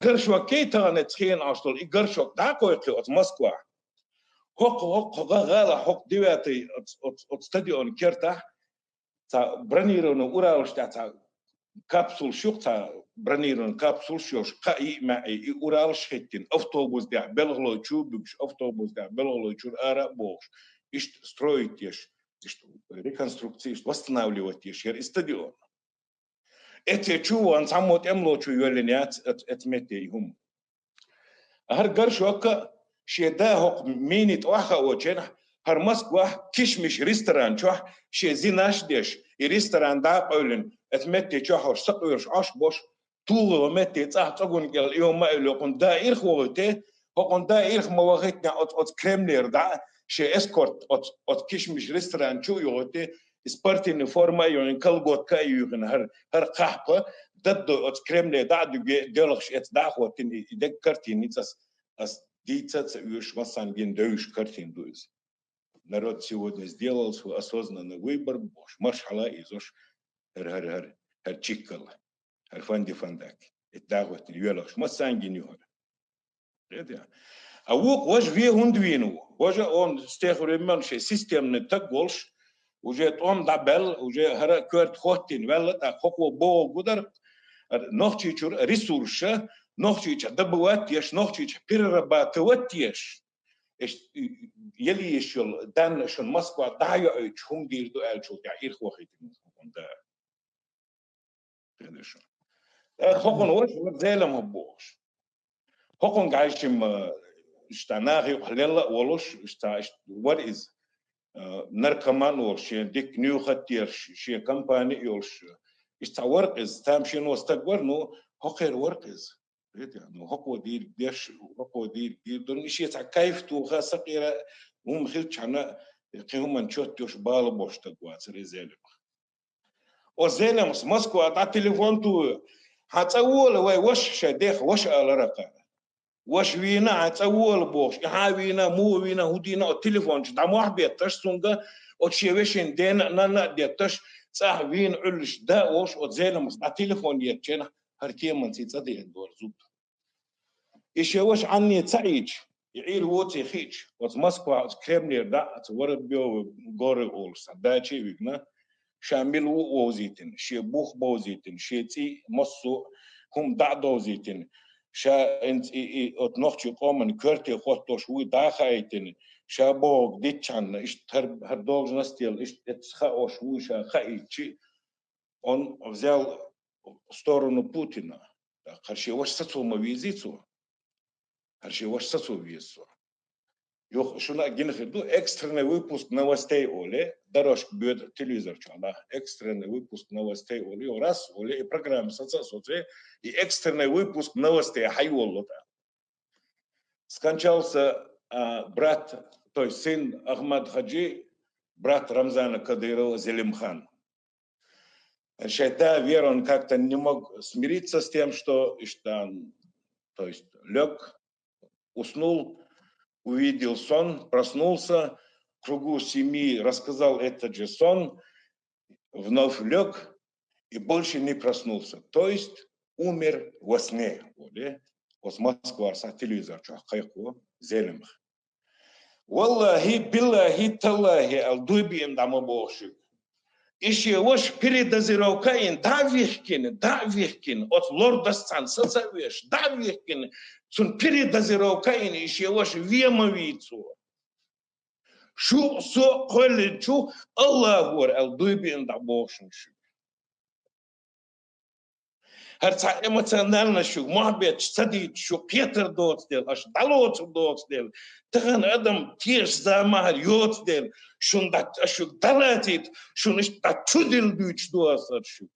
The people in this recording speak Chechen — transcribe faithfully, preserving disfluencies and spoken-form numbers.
горшок кей тагӀана цхьана Ӏаш долу, и горшок дӀакхойкхий оцу Москва. ХӀокху, хӀокху гӀа-, гӀала хӀокху девятый оц-, оц-, оцу стадион кертахь, цхьа бронированный Уралаш тӀехь цхьа капсулаш ю, цхьа бронированный капсулаш йолуш, кхаа йиъ маьӀӀе и Уралаш хӀиттина, автобус тӀехь белхалой чу буьгуш, автобус тӀехь белхалой чуьра ара а бохуш, иштта строить еш, иштта реконструкция, иштта восстанавливать еш яра и стадион. Эце чу ван цхьаммо тӀемло чу йоьллина яц эц-, эца метте и хӀума. ХӀара горшок а шен да хӀокху мини тӀе охьахаочу хенахь, хӀара Москвахь кишмиш ресторан чохь шен зинаш а деш, и ресторан дӀа а къевлина, эца метте чохь хӀорш сакъоьруш Ӏаш бош, тухула метте цӀахь цӀогун кӀел и хӀума а йолу хӀокхуьнан да ирх вахийте, хӀокхуьнан да ирх ма вахийтинехь оцу, оцу Кремлера дӀа а шен эскорт оцу, оцу кишмиш ресторан чу а йохуьйтий, и спортивный форма а йохуьйтий, колготка а юьйхина, хӀара, хӀара кхахьпа, даддой оцу Кремле дӀа а дуьге, доьлхуш эца дӀа а хӀоттийна, и, и дерг картина ницкъ ас, ас дийца а ца оьшуш, массарна гина девзаш картина ду иза. Народ сегодня сделал свой осознанный выбор, бохуш, маршалла а изош, хӀара, хӀара, хӀара, хӀара чиккалла. ХӀара фанди фандак. Эта дӀа а хӀоттийна, йоьлхуш. Массарна гина ю хӀара. Эта. А вукху важа вен хӀунда вийна ву? Важа он с тех времён шен системный таг волуш, уже тӀом дӀабаьлла, уже хӀара коьрта хӀоттийна ваьлла, тӀаккха хӀокхо бохург гу дара, нохчийчуьра ресурсаш, нохчийчохь добывать еш, нохчийчохь перерабатывать еш. Эш, ел йиш йолу данна шуна Москва дӀа а йоуьйтуш, хӀума дийр ду аьллачул тӀаьхьа ирх вахийтина хӀокхуьнан да. Хедаш. ТӀаккха хӀокхуьнан ваша вара Зелимха бохуш. ХӀокхуьнга хьаьжча-м, иштта нахе юкъахь лелла а волуш, иштта, иштта вара иза. Э, наркоман волуш, шен дика нуьйхаттарш, шен компани а йолуш. Иштта цхьа вара иза, тамашийна стаг вара, ну, хӀокхуьра вара иза. Видите, ну, хӀокхо дийриг деш, хӀокхо дийриг дийр ду. И шен цхьа кайф тоха, сакъера хӀума хилчхьана, кхин хӀуманна чот йолуш бала болуш стаг вацара и Зелимха. Оцу Зелимхас Москва дӀа телефон туху: «Хьан цӀа вола, вай ваша шайн дех ваша алара кхара. Ваша вийна, хьан цӀа вола», — бохуш, и хьан вийна, муха вийна, хӀун дийна, оцу телефон чу дӀа мохь бетташ цуьнга, оцу шен вешин дена а, нанна а детташ, цӀахь вийна Ӏуьллуш да а волуш, оцу Зелимхас дӀа телефон еттачу хенахь, хӀара кеманца и цӀа деана дора зуда. И шен ваша Ӏанне ца Ӏийча, и Ӏийр воций хиъча, оцу Москва, оцу Кремлера дӀа а, оцу Воробьёвы горы олуш цхьа даче а вигна, ша мила ву а вовзийтина, шен бух а бовзийтина, шен цӀий а, массо а хӀума дӀа а довзийтина, ша и, и, и оцу нохчийн къоман коьрте хӀоттош вуй дӀа а хаийтина, ша бохург дитчхьана, иштта хӀара, хӀара должностел, иштта эццахь хаош вуй ша хаийтчи, он взял сторону Путина. ТӀаккха хӀара шен ваша сацо ма везий цо. ХӀара шен ваша сацо веза цо. Юха шуна а гина хир ду, экстренный выпуск новостей олий, дорожка боьду телевизор чохь, да? Экстренный выпуск новостей олий, раз олий, и программа саца а соций, и экстренный выпуск новостей хьайоллу тӀаккха. Скончался, а, брат, то есть сын Ахмад-Хаджи, брат Рамзана Кадырова Зелимхан. Шайтан Верон как-то не мог смириться с тем, что, что он, то есть лег, уснул, увидел сон, проснулся, кругу семьи рассказал этот же сон, вновь лег и больше не проснулся. То есть умер во сне. Олий, оцу Москвара схьа телевизор чохь кхайкхо Зелимха. «Валлахи, биллахи, таллахи», — аьлла, дуй биъна дӀа ма боху шуьга. И шен ваша передозировка а йина, дӀа а вихкина, дӀа а вихкина, оцу лордас цхьаьна саца а веш, дӀа а вихкина, цунна передозировка а йина, и шен ваша вен ма вий цо. Шу а, со а кхоьллинчух Аллахора аьлла дуй биъна дӀа боху шуна шуьга. ХӀара цхьа эмоционально шуьга мохь бетташ ца дийцча, шу кхетар доцу дела, аша дӀалоцур доцу дела, тахана адам тешаш заман хӀара йоцу дела, шуна дӀа, аша шуьга дӀалацийта, шуна иштта дӀа чу дилла дуьйцуш ду аса хӀара шуьга.